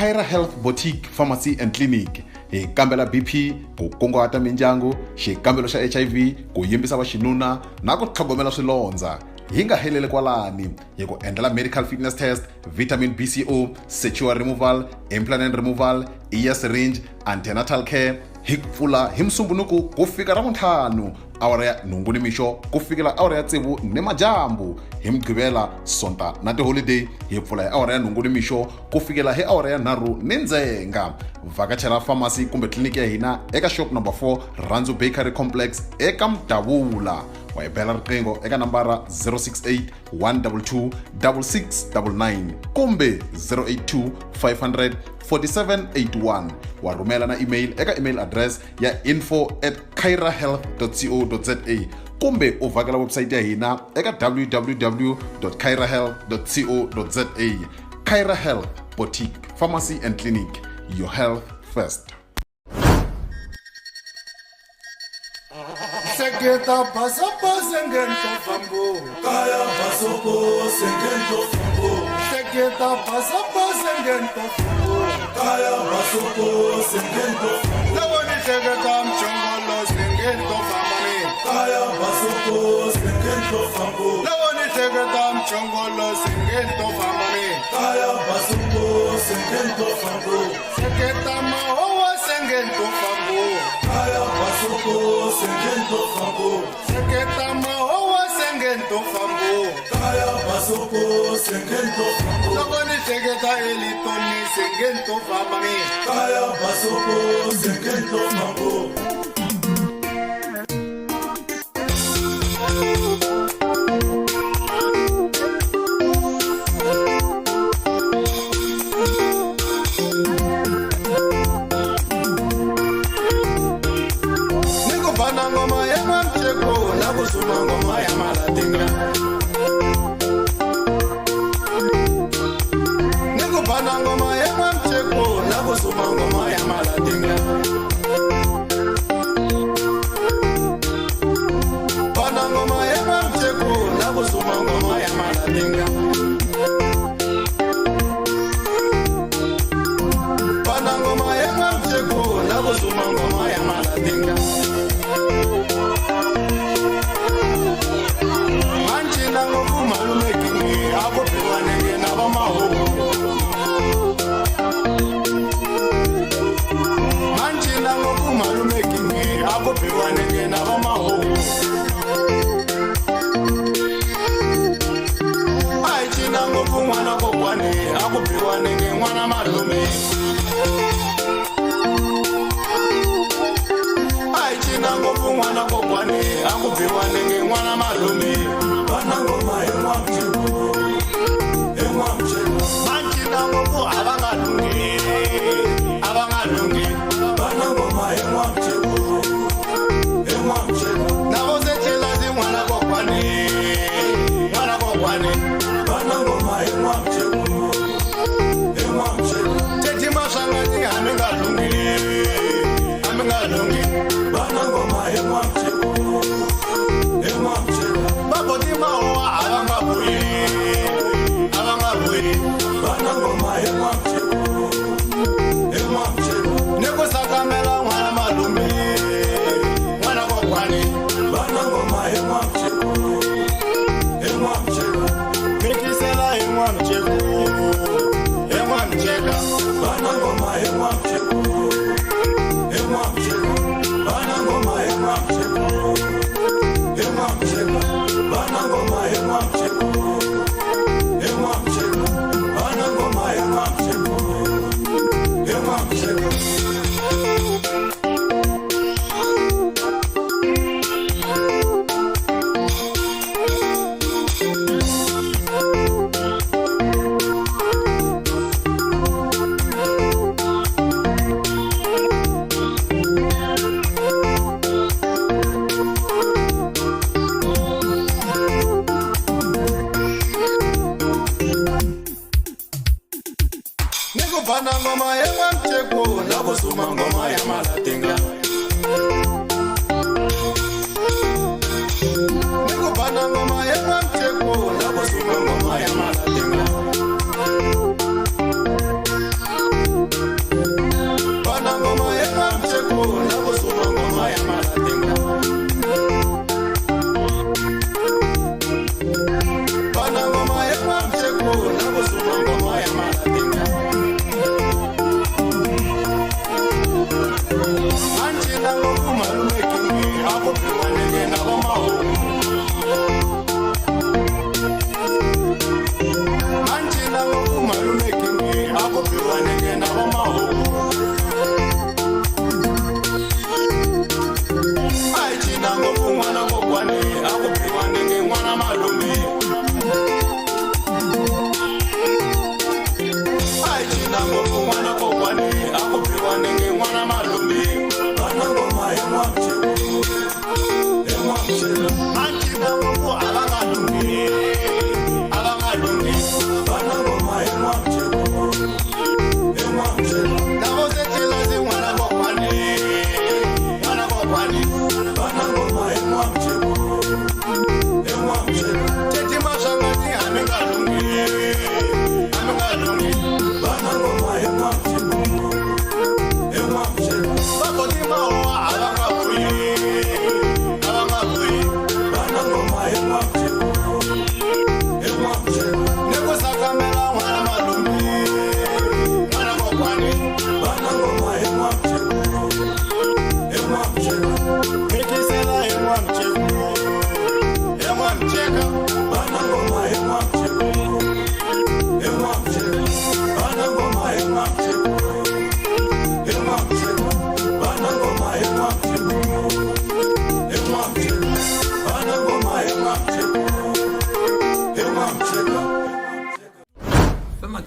Kyra Health Boutique Pharmacy and Clinic hi kambela BP, ku kunguhata mindyangu, xikambelo xa HIV, ku yimbisa vaxinuna na ku tlhogomela swilondza. Hi nga heleli kwalani hi ku endlela medical fitness test, vitamin BCO, sexual removal, implant removal, ear syringe, antenatal care. Hi pfula hi Musumbunuku ku fika Ravuntlhanu awara ya 8 nimixo ku fikela awara ya 6 nimadyambu. Hi Mugqivela, Sonta na tiholideyi hi pfula hi awara ya 8 nimixo ku fikela hi awara ya 3 ni ndzhenga. Vhakachela pharmacy kumbe tliliniki ya hina eka shop number 4 Rhandzu Bakery Complex eka Mdavula. Wa hi bela riqingho eka nambara 068 122 6699 kumbe 082 500 4781. Wa rhumela na email eka email address ya info@kyrahealth.co.za kumbe u vhakela website ya hina eka www.kyrahealth.co.za. Kyra Health Boutique Pharmacy and Clinic, your health first. Hleketa basopo sengento fambo. Kaya basopo sengento fambo. Hleketa basopo sengento fambo. Kaya basopo sengento fambo. Loko ni hleketa mchongolo sengento famba mi. Kaya basopo sengento fambo. Loko ni hleketa mchongolo sengento famba mi. Kaya basopo sengento fambo. Hleketa mahowa sengento fambo. Kaya basopo sengento fambo. Hleketa mahowa sengento fambo. Kaya basopo sengento fambo. Loko ni hleketa elitoni sengento famba mi. Kaya basopo sengento fambo. Ni ku bana ngoma ya N'wamtsheko na ku suma ngoma ya Malatinga. Ni ku bana ngoma ya N'wamtsheko na ku suma ngoma ya Malatinga. Bana ngoma ya N'wamtsheko na ku suma ngoma ya Malatinga. Bana ngoma ya N'wamtsheko na ku suma ngoma ya Malatinga. Mancina ngopfu malume Kingi a ku biwanenge na vamahungu. Mancina ngopfu malume Kingi a ku biwanenge na vamahungu. A hi cina ngopfu n'wana kokwani a ku biwanenge n'wana malume. A hi cina ngopfu n'wana kokwani a ku biwanenge n'wana malume. Bana ngoma hi N'wamtsheko. Hi N'wamtsheko. Mancina ngopfu a va nga lunghi, a va nga lunghi. Bana ngoma hi N'wamtsheko. Hi N'wamtsheko. Na vo se tlilasi n'wana kokwani, n'wana kokwani. Bana ngoma hi N'wamtsheko. Hi N'wamtsheko. Teti Maswanganyi a mi nga lunghi, a mi nga lunghi. Bana ngoma hi N'wamtsheko. Hi N'wamtsheko. Vaboti mahowa a va nga vuyi, a va nga vuyi. Bana ngoma hi N'wamtsheko. Hi N'wamtsheko. Ni ku sakamela n'wana malume, n'wana kokwani. Bana ngoma hi N'wamtsheko. Hi N'wamtsheko. Mikisela hi N'wamtsheko, hi N'wamtsheka. Bana ngoma hi N'wamtsheko. Hi N'wamtsheko. Bana ngoma hi N'wamtsheko. Hi N'wamtsheko. Bana ngoma hi N'wamtsheko. Hi N'wamtsheko. Bana ngoma hi N'wamtsheko. Hi N'wamtsheko. Ni ku bana ngoma ya N'wamtsheko na ku suma ngoma ya Malatinga. Ni ku bana ngoma ya N'wamtsheko na ku suma ngoma ya Malatinga.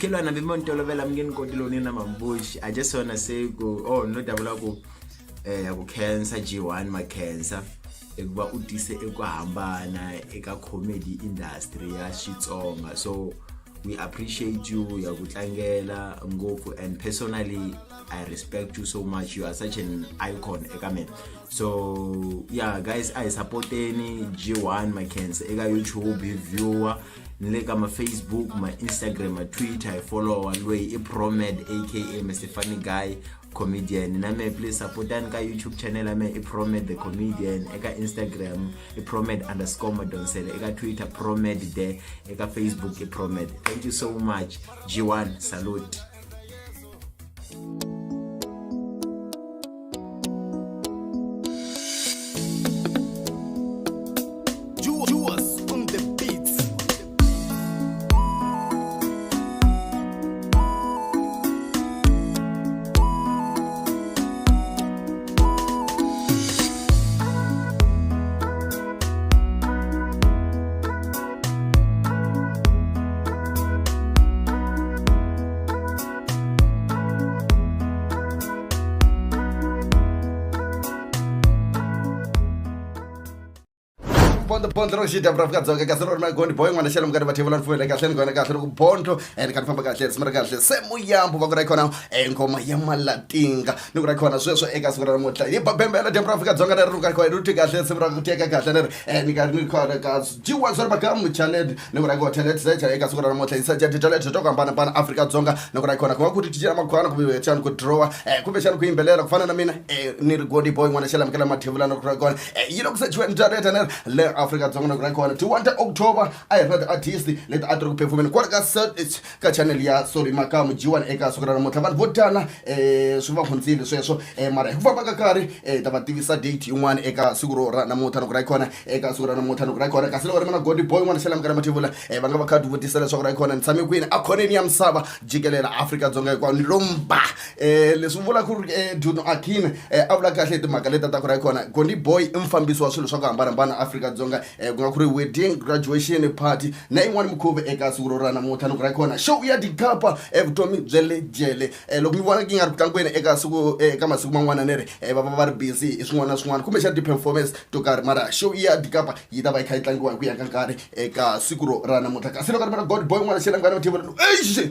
Makhelwana hambi mo ni tolovela mi nge ni koti lowu ni na mambuxi. I just wanna say ku oh no ta vula ku ya ku khensa G1 Makhensa hikuva u tise eku hambana eka comedy industry ya Xitsonga so we appreciate you ya ku tlangela ngopfu and personally I respect you so much you are such an icon eka mina so yeah guys a hi supporteni G1 Makhensa eka YouTube hi viewer ni le ka ma-Facebook ma-Instagram ma-Twitter hi follower loyi i Promed aka Mr Funny Guy comedian na mehe please supportani ka youtube channel ya mehe i promed the comedian eka instagram i promed underscore madonsele eka twitter promed the eka facebook i promed thank you so much g1 salute Bondho bondho ro xidya Afrika Dzonga kasi ro ri na gondi boy n'wana xela mukati va thevula ni kahle ni kona kahle loko bondho ni kha ni famba kahle risimu ra kahle se muyambo va ku ra khona nghoma ya malatinga ni ku ra khona sweswo eka siku ra namuntlha hi ba bembela dyambu ra Afrika Dzonga leri ri ka khona ri twi kahle risimu ra ku teka kahle leri ni karhi ni khona ka G1 swa makamu channel ni ku ra khona talent search eka siku ra namuntlha hi search ti-talent to hambanahambana Afrika Dzonga ni ku ra khona ku nga ku ti cina makhwana kumbe xana ku draw kumbe xana ku yimbelela ku fana na mina ni ri gondi boy n'wana xela mukela mathevula ni ku ra khona yi le ku sechiweni talent le Afrika-Dzonga na ku ra kona ti 1 ta October a hi ri na ti-artist leti a ti ri ku performeni kwala ka ka channel ya Solly Makamu G1 eka siku ra namuntlha vanhu vo tala swi va hundzile sweswo mara hi ku famba ka nkarhi hi ta va tivisa date yin'wana eka siku ro ra namuntlha loko ra kona eka siku ra namuntlha loko ra kona kasi loko ri mina Gondi Boy n'wana xela mukela mathevula va nga va kha vutisa leswaku ra kona ni tshame kwini a khoneni ya misava jikelela Afrika-Dzonga hinkwayo ni lomba leswi vula ku ri Duno Akin a vula kahle hi timhaka leti ta ku ra kona Gondi Boy i mufambisi wa swilo swa ku hambanahambana Afrika-Dzonga ku nga ku ri wedding graduation party na yin'wana mikhuvo eka siku ro ra namuntlha loko ra kona show ya dikapa vutomi bya le jele loko mi vona ki nga ri ku tlangiweni eka siku eka masiku man'wana ni ri va va va ri busy hi swin'wana na swin'wana kumbexana ti-performance to karhi mara show ya dikapa yi ta va yi kha yi tlangiwa hi ku ya ka nkarhi eka siku ro ra namuntlha kasi loko ri mina God Boy n'wana xelangana mathevula eish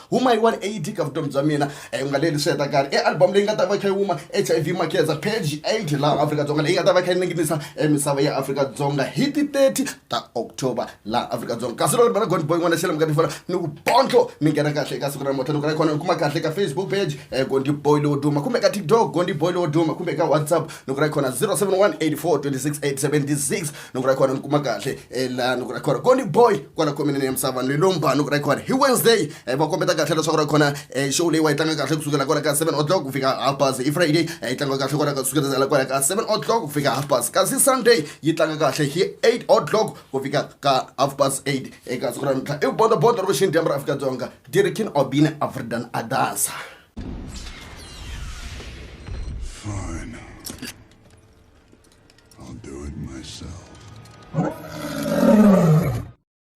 huma yi 180 ka vutomi bya mina u nga leli swi heta karhi e album leyi nga ta va yi kha yi huma HIV Makeza page 8 laha Afrika-Dzonga leyi nga ta va yi kha yi ninginisa misava ya Afrika-Dzonga hi ti 30 ta October laha Afrika-Dzonga kasi loko ri mina God Boy n'wana xela mukati fana ni ku bondlo mi nghena kahle eka siku ra namuntlha loko ra kona u kuma kahle ka Facebook page Gondi Boy lowo duma kumbe ka TikTok Gondi Boy lowo duma kumbe ka WhatsApp loko ra kona 071 84 26 876 loko ra kona ni kuma kahle laha loko ra kona Gondi Boy kwala khomenene ya misava ni lomba loko ra kona hi Wednesday va kombeta kahle leswaku ra kona show leyi wa yi tlanga kahle kusukela kwala ka 7 o'clock ku fika half past hi Friday yi tlanga kahle kwala ka kusukela kwala ka 7 o'clock ku fika half past kasi Sunday yi tlanga kahle hi 8 o'clock ku fika ka half past 8 eka siku ra namuntlha i bondo ro xini dyambu ra Afrika-Dzonga Dirikin Obina Afridan Adasa. Fine. I'll do it myself.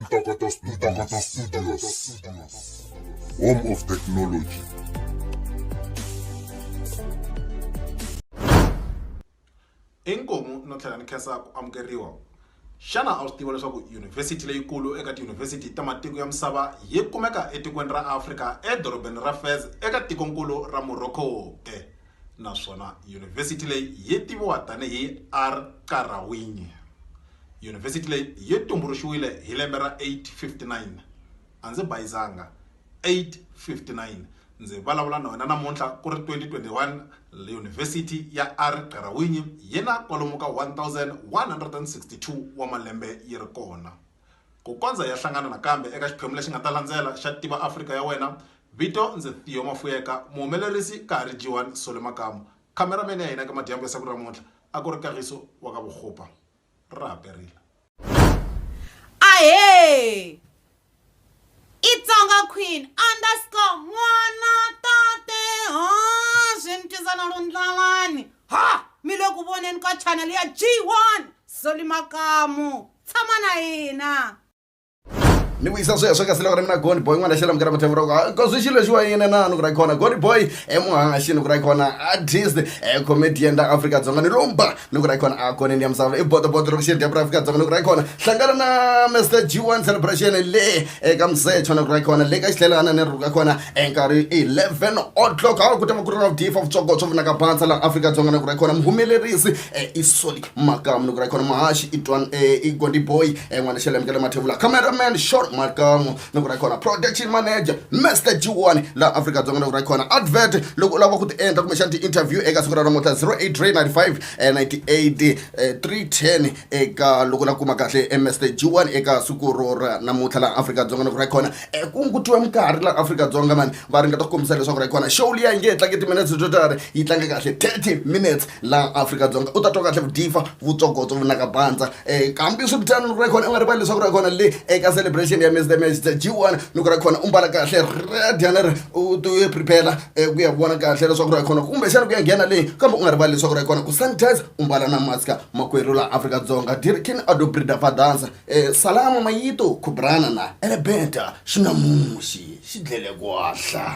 Ntokoto Studios. Home of technology. Inkomu no tlhela ni khensa ku amukeriwa. Xana a wu swi tiva leswaku yunivhesiti leyikulu eka tiyunivhesiti ta matiko ya misava yi kumeka etikweni ra Afrika edorobeni ra Fez eka tikonkulu ra Morocco ke? Naswona yunivhesiti leyi yi tiviwa tanihi Al-Qarawiyyin. Yunivhesiti leyi yi tumbuluxiwile hi lembe ra 859. A ndzi bayizanga. 859. Ndzi vulavula na wena namuntlha ku ri 2021, Yunivhesiti ya Al-Qarawiyyin yi na kwalomu ka 1162 wa malembe yi ri kona. Ku kondza hi ya hlangana nakambe eka xiphemu lexi nga ta landzela xa Tiva Afrika ya Wena, vito ndzi Theo Mafuyeka, muhumelerisi ka ha ri G1 Solly Makamu, khameramene ya hina eka madyambu ya siku ra namuntlha a ku ri Kagiso wa ka Bokgopa. Ra ha perile. Ahee! I Tsonga Queen underscore n'wana tate ha swi ni twisa na lundlalani ha mi le ku voneni ka channel ya G1 Solly Makamu tshama na hina. Ni vuyisa sweswo kasi loko ri mina Goni Boy n'wana xela mukera mathevuro ko swi xilo lexiwa yini na ni ku ra khona Goni Boy emuhaxi ni ku ra khona artist comedian la Afrika-Dzonga ni lomba ni ku ra khona a koneni ya misava i botoboto loko xi dya Afrika-Dzonga ni ku ra khona hlangana na Mr G1 celebration le eka Msecho ni ku ra khona le ka xitlhelana ni ri ka khona enkarhi 11 o'clock a ku ta va ku ri na vudifa vutswokotso vunaka bandza la Afrika-Dzonga ni ku ra khona muhumelerisi i Soli Makamu ni ku ra khona muhaxi i twan i Gondi Boy n'wana xela mukela mathevula cameraman Sean Makamu ni ku ra khona production manager Mr G1 la Afrika-Dzonga ni ku ra khona advert loko u lava ku ti endla kumbexana ti-interview eka siku ra namuntlha 08395 98 310 eka loko la kuma kahle Mr G1 eka siku ro ra namuntlha la Afrika-Dzonga ni ku ra khona ku hungutiwe minkarhi la Afrika-Dzonga mani va ringeta ku kombisa leswaku ra khona show liya yi nge he tlangi timinetse to tala yi tlanga kahle 30 minutes laha Afrika-Dzonga u ta twa kahle vudifa vutsokotso vunaka bandza hambi swiritano ni ku ra khona u nga rivali leswaku ra khona le eka celebration ya Mr Mr G1 ni ku ra khona u mbala kahle red yana u ti prepare ku ya vona kahle leswaku ra khona kumbexana ku ya nghena leyi kambe u nga rivali leswaku ra khona ku sanitize u mbala na mask makwerhu laha Afrika-Dzonga dirkin adobrida fadansa salama mayito khubrana na elebenta xinamuxi xi dlele kwahla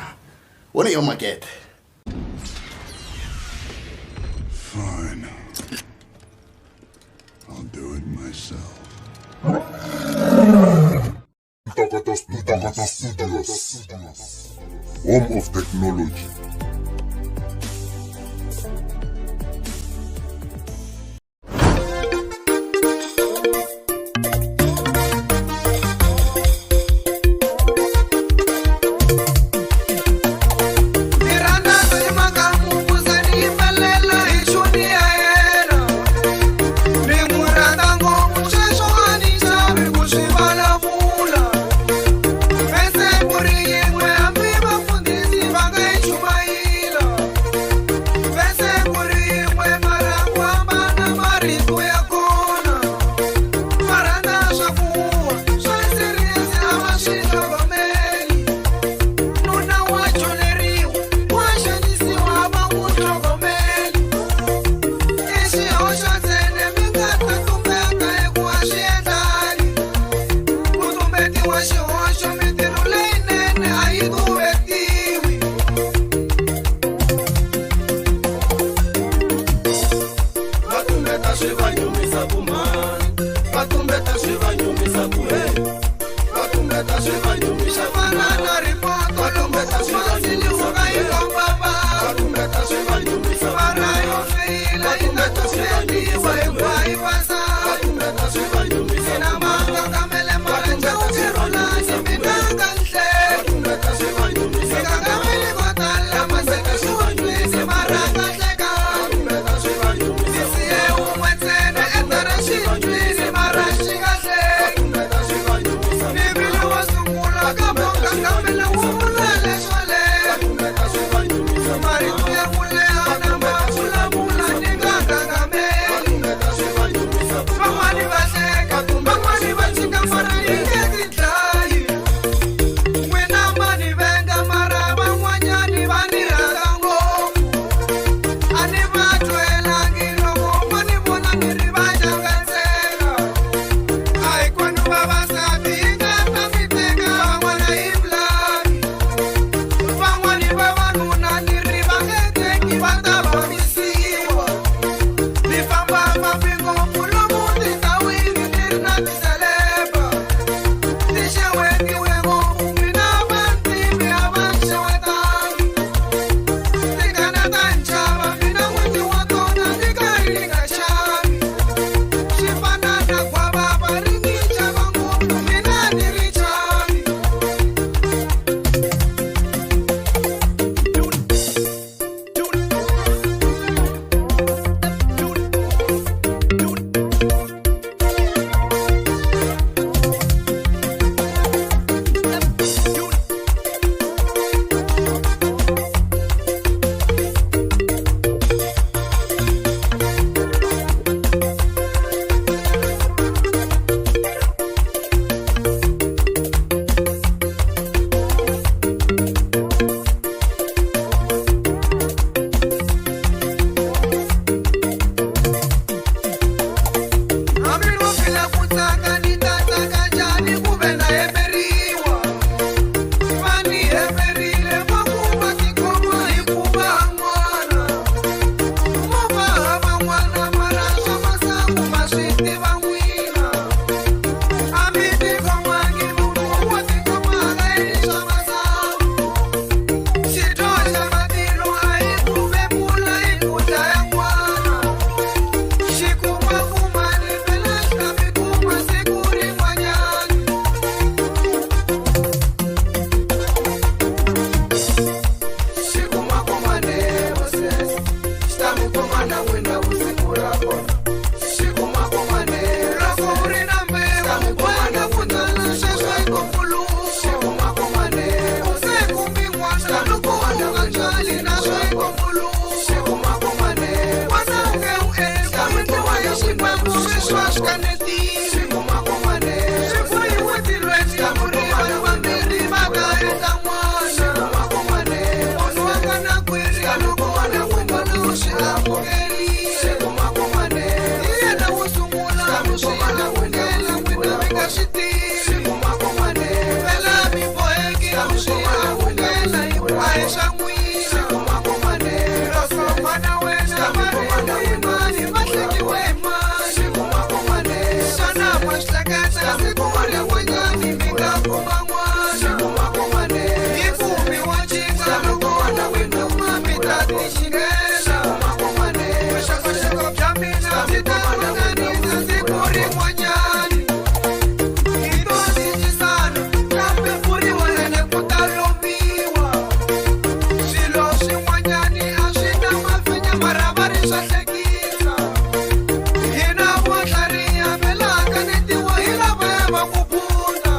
wona yo makete. Fine. I'll do it myself. Ntokoto Studios. Home of technology. u ri na mbewu boheka ku tsala sweswo i ntumbuluko u se kumi n'wana loko u nga tswali na swo i ntumbuluko n'wana u nge wu endla wendliwa hi xikwembu sweswo a swi kanetiwi swi fuyiwe tilweni ku ri vanhu vambirhi va nga endla n'wana munhu a nga na kwiri loko n'wana wun'wana u swi amukerile hi yena wo sungula ku swi amukela n'wina mi nga swi tivi phela mi boheki ku swi amukela hikuva hi swa n'wina loko n'wana wena va ri mani va hlekiwe hi mani xana ma swi hleketa siku rin'wanyani mi nga kuma n'wana hi kumi wa cinca loko n'wana wena mi ta ti xingela vuxokoxoko bya mina byi ta ringanisa siku rin'wanyani hi to cincisana kambe vuriwa ene ku ta lombiwa swilo swin'wanyani a swi na mafenya mara va ri swa hlekisa hina vo tlhariha vela kanetiwa hi lavaya va ku phunta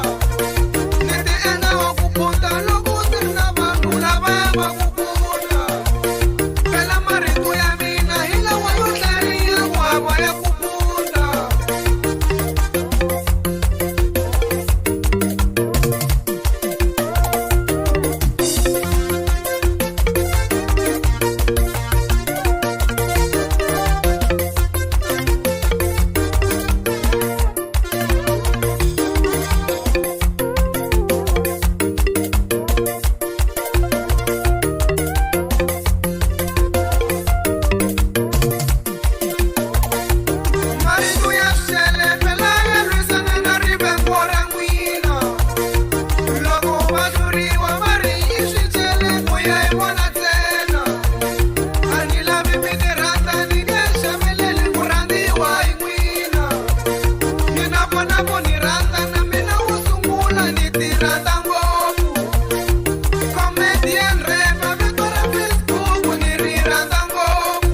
ni ti endla wa ku phunta loko ndzi ri na vanhu lavaya va ku phunta phela marito ya mina hi lawa yo tlhariha ku hava ya ku phunta. Marito ya swicele phela ya lwisana na rivengo ra n'wina loko va hluriwa va ri i swicele ku ya hi vona ntsena a ni lavi mi ni rhandza ni nge xaveleli ku rhandziwa hi n'wina mina vona vo ni rhandza na mina wo sungula ni ti rhandza ngopfu comedian rapper vito ra Facebook ni ri rhandza ngopfu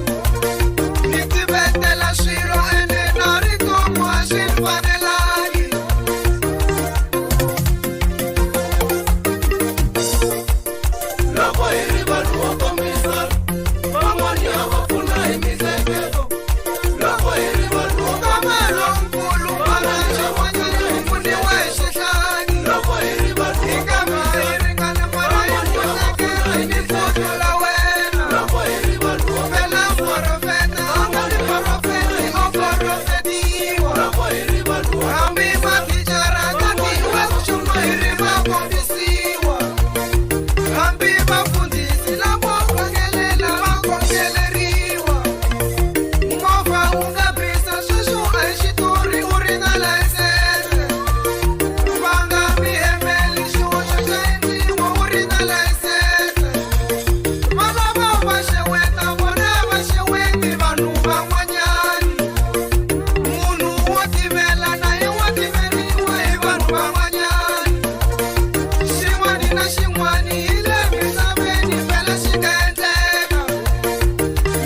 ni tivetela swilo ene na ritomo a swi ni fanelangi. Loko hi ri vanhu vo kombisa van'wani ha va pfuna hi mihleketo loko hi ri vanhu vo Kamelo nkulu va xin'wanyana hi pfuniwa hi xihlangi loko hi ri vanhu hi kama hi ringana mara hi pfunekela hi mifuto la wena loko hi ri vanhu vo phela porofeta a nga ri porofeti o porofetiwa loko hi ri vanhu vo hambi mathicara tatiwa swichumayeri va kombisiwa hambi vafundhisi lavo khongelela va khongeleriwa movha wu nga bisa sweswo a hi xitori u ri na layisense va nga mi hemeli xihoxo xa endliwa u ri na layisense va lava va xeweta vona va xeweti vanhu van'wanyani munhu wo tivela na ye wa tiveriwa hi vanhu van'wanyani xin'wani na xin'wani hi le misaveni phela xi nga endleka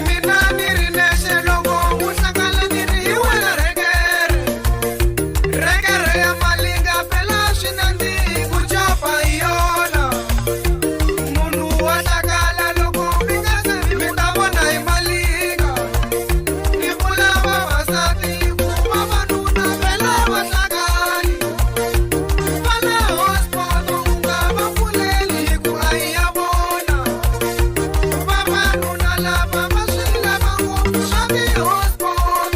mina ni ri nexe loko u hlangana ni ri hi wena rekere rekere ya malinga phela swi nandzihi ku copa hi yona munhu wa hlakala loko mi nga se mi ta vona hi malinga ni vula vavasati ku vavanuna phela va hlakali vana hotspot u nga va pfuleli hi ku a hi ya vona vavanuna lava va swi lava ngopfu swa ti-hotspot.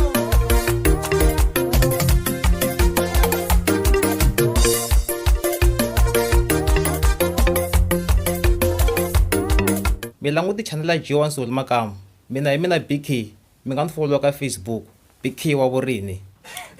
Mi languti channel ya G1 Solly Makamu mina hi mina BK mi nga ni follow ka Facebook BK wa vurini.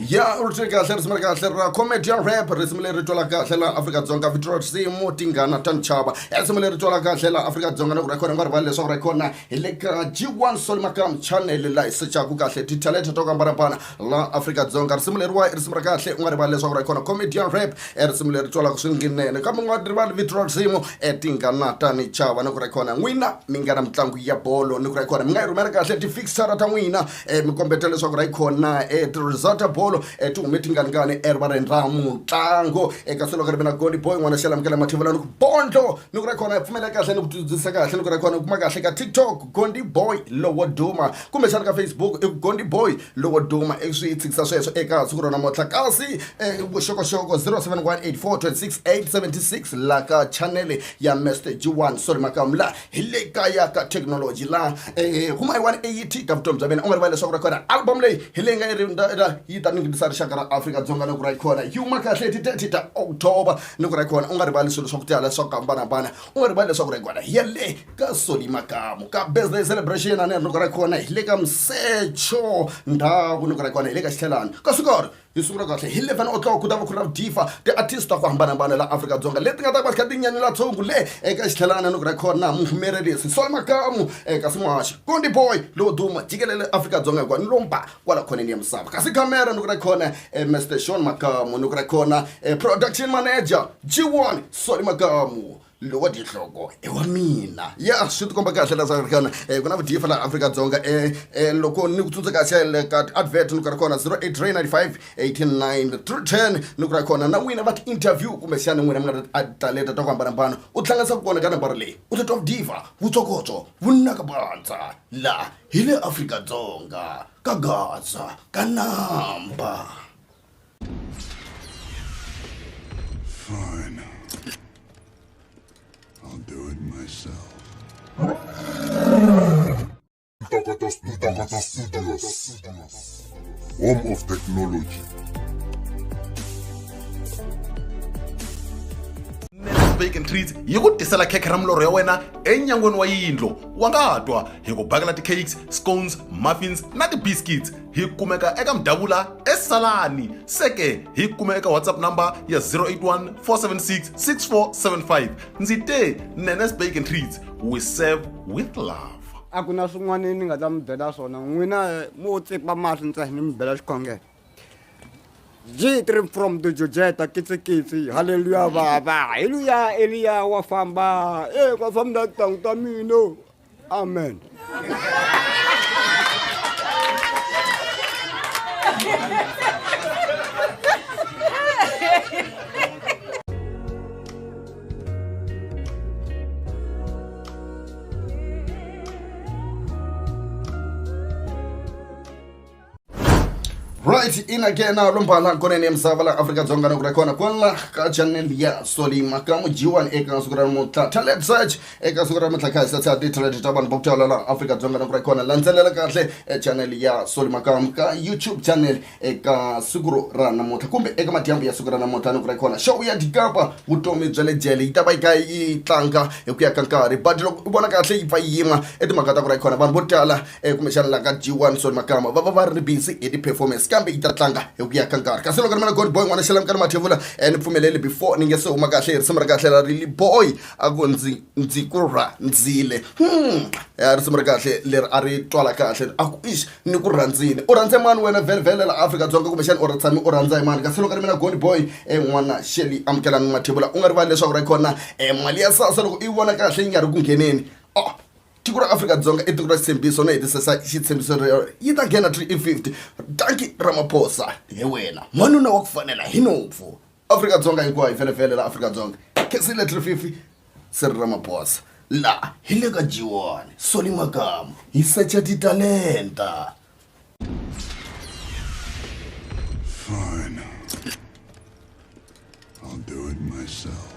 Ya u ri kahle risimu ri kahle ra comedian rap risimu leri twala kahle la Afrika-Dzonga vito ra risimu tingana ta nchava risimu leri twala kahle la Afrika-Dzonga na ku rhekhoda nga rivali leswaku rhekhoda hi le ka G1 Solly Makamu channel laha hi sechaku kahle titalenta to hambanahambana la Afrika-Dzonga risimu leriwa i risimu ra kahle u nga rivali leswaku rhekhoda comedian rap i risimu leri twalaka swinene kambe u nga rivali vito ra risimu tingana ta nichava na ku rhekhoda n'wina mi nga na mitlangu ya bolo ni ku rhekhoda mi nga yi rhumela kahle ti-fixture ta n'wina mi kombeta leswaku ra yi khona ti-result ta bolo. tibolo ti hume tinganingani erivaleni ra mutlango. Eka swilo ka ri mina Gondi Boy n'wana xalamukela mathevulani ku bondlo ni ku ra kona hi pfumela kahle ni ku twisisa kahle ni ku ra kona u kuma kahle ka TikTok Gondi Boy lowo duma, kumbexana ka Facebook i ku Gondi Boy lowo duma. I swi tshikisa sweswo eka siku ra namuntlha. Kasi vuxokoxoko 0718426876 la ka channel ya Mr G1 Sorry Makamu, la hi le kaya ka thekinoloji la huma hi 180 ka vutomi bya mina. U nga rivali leswaku ra kona album leyi hi leyi nga yi ri yi ta ningisa rixaka ra Afrika-Dzonga ni ku ra kona yi huma kahle ti 30 ta October ni ku ra kona. U nga rivali swilo swa ku tala swa ku hambanahambana. U nga rivali leswaku ra kona hi ya le ka Soli Makamu ka birthday celebration a ni ri ni ku ra kona hi le ka Msecho ndhawu ni ku ra kona hi le ka Xitlhelani ka Sukari. Hi sungula kahle hi 11 o'clock ku ta va ku ri na vudifa ti-artist ta ku hambanahambana la Afrika-Dzonga leti nga ta va kha ti nyanyula tshungu le eka Xitlhelana ni ku ra kona muhumelerisi Sol Makamu, kasi muhaxi Kondi Boy lowo duma jikelele Afrika-Dzonga hinkwayo ni lomba kwala khoneni ya misava, kasi camera ni ku ra kona Mr Sean Makamu, ni ku ra kona production manager G1 Sol Makamu lowa tinhloko i wa mina. Ya swi tikomba kahle leswaku ri kona ku na vudifa laha Afrika-Dzonga. Loko ni ku tsundzuka kahle ka ti-advert ni ku ri kona 083 95 89 310 ni ku ri kona na n'wina va ti-interview kumbexana n'wina mi nga talenta ta ku hambanahambana u tihlanganisa ku kona ka nambara leyi u ta twa vudifa vutsokotso vunaka bandza laha hi le Afrika-Dzonga ka Gaza ka namba. Fine. I'll do it myself. Ntokoto Studios. Home of technology. Bacon Treats yi ku tisela khekhe ra milorho ya wena enyangweni wa yindlu. Wa nga twa hi ku bakela ti-cakes, scones, muffins na ti-biscuits. Hi kumeka eka Mudavula eSalani. Seke hi kume eka WhatsApp number ya 081 476 6475. Ndzi te Nenes Bacon Treats, we serve with love. A ku na swin'wana ni nga ta mi byela swona n'wina mo tsipa mahlo ntsena ni mi bela xikhongelo. G3 from the Jojeta kitsikitsi haleluya baba haleluya Eliya wa famba e ka famba tangu ta mina amen. Right in again lombala konene ya misava la Afrika-Dzonga na ku ri kona kwala ka channel ya Soli Makamu G1 eka siku ra namuntlha talent search. Eka siku ra namuntlha kha hi search ti-talent ta vanhu va ku tala la Afrika-Dzonga na ku ri kona landzelela kahle e channel ya Soli Makamu ka YouTube channel eka siku ra namuntlha kumbe eka madyambu ya siku ra namuntlha na ku ri kona show ya Dikapa vutomi bya le jele yi ta va yi kha yi tlanga hi ku ya ka nkarhi, but loko u vona kahle yi pfa yi yima i timhaka ta ku ri kona vanhu vo tala kumbexana la ka G1 Soli Makama va va va ri busy hi ti-performance, kambe yi ta tlanga hi ku ya ka nkarhi. Kasi loko ri mina God Boy n'wana xalamukani Mathevula, ni pfumeleli before ni nge se huma kahle hi risimu ra kahle ra Lily Boy a ku ndzi ndzi ku rhandzile. Ya risimu ra kahle leri a ri twala kahle a ku ix ni ku rhandzile. U rhandze mani wena vhele la Afrika-Dzonga kumbexana u ri tshame u rhandza hi mani? Kasi loko ri mina God Boy n'wana Shelly amukelani Mathevula, u nga rivali leswaku ra kona mali ya SASSA loko i vona kahle yi nga ri ku ngheneni. Oh, tiko ra Afrika-Dzonga i tiko ra xitshembiso no hetisisa xitshembiso rero yi ta nghena 350. Danki Ramaphosa hi wena n'wanuna wa ku fanela hi nopfu Afrika-Dzonga hinkwayo vhele la Afrika-Dzonga khensile 350 Cyril Ramaphosa la hi le ka G1 Soli Makamu hi secha titalenta. Fine. I'll do it myself.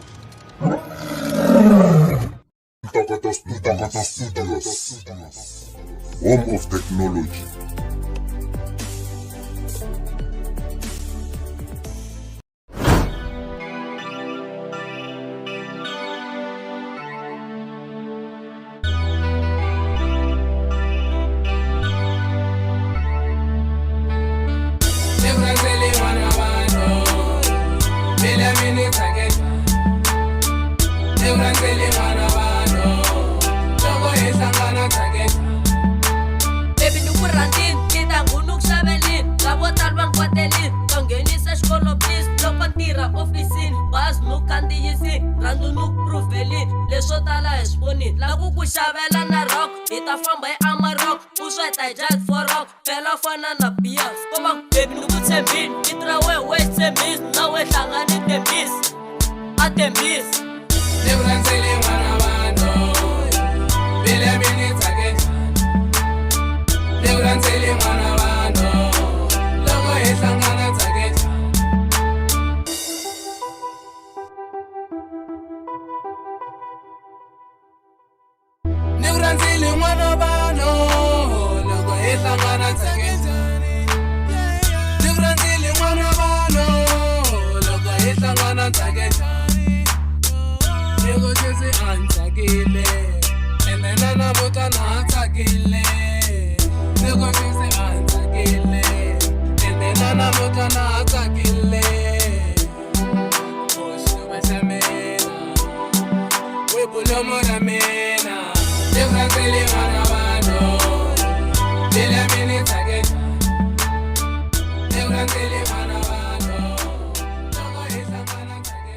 Ntokoto Studios. Home of technology. Baby, ni ku rhandzile. bazi no kandziyisi rhandzu no pruvheli leswo tala hi swi vonile la ku ku xavela na rock hi ta famba hi amarok u sweta hi jet for rock phela fana na bias koma baby ni ku tshembini vito ra wehe we tshembisi na we hlangani tembisi a tembisi Ni ku rhandzile n'wana vanhu mbilu ya mina yi tsake njhani Ni ku rhandzile n'wana vanhu loko hi hlangana tsake njhani Ni ku rhandzile n'wana vanhu loko hi hlangana tsake njhani Ni ku rhandzile n'wana vanhu loko hi hlangana tsake njhani Ni ku sweswi a ni tsakile ene na namuntlha na ha tsakile Ni ku sweswi a ni tsakile ene na namuntlha na ha tsakile Oh xiluva xa mina we bulomo ra mina Ni ku rhandzile n'wana vanhu mbilu ya mina yi tsake njhani Ni ku rhandzile n'wana vanhu loko hi hlangana tsake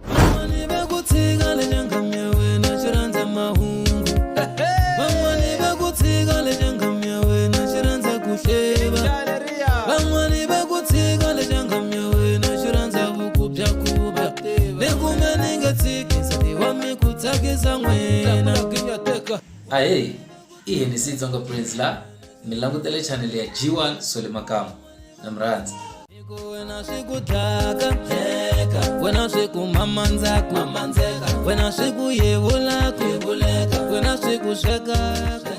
Van'wani va ku tshika lenyangami ya wena xi rhandza mahungu Van'wani va ku tshika lenyangami ya wena xi rhandza ku hleva Van'wani va ku tshika lenyangami ya wena xi rhandza vukubyakuba Ni kume ni nga tshiki nsati wa mi ku tsakisa n'wina Ahee, i Hennessy Tsonga Prince la mi langutele channel ya G1 Sole Makamu na mi rhandza. Wena swi ku dlaka wena swi ku mamandzaka wena swi ku yevulaka wena swi ku swekaka.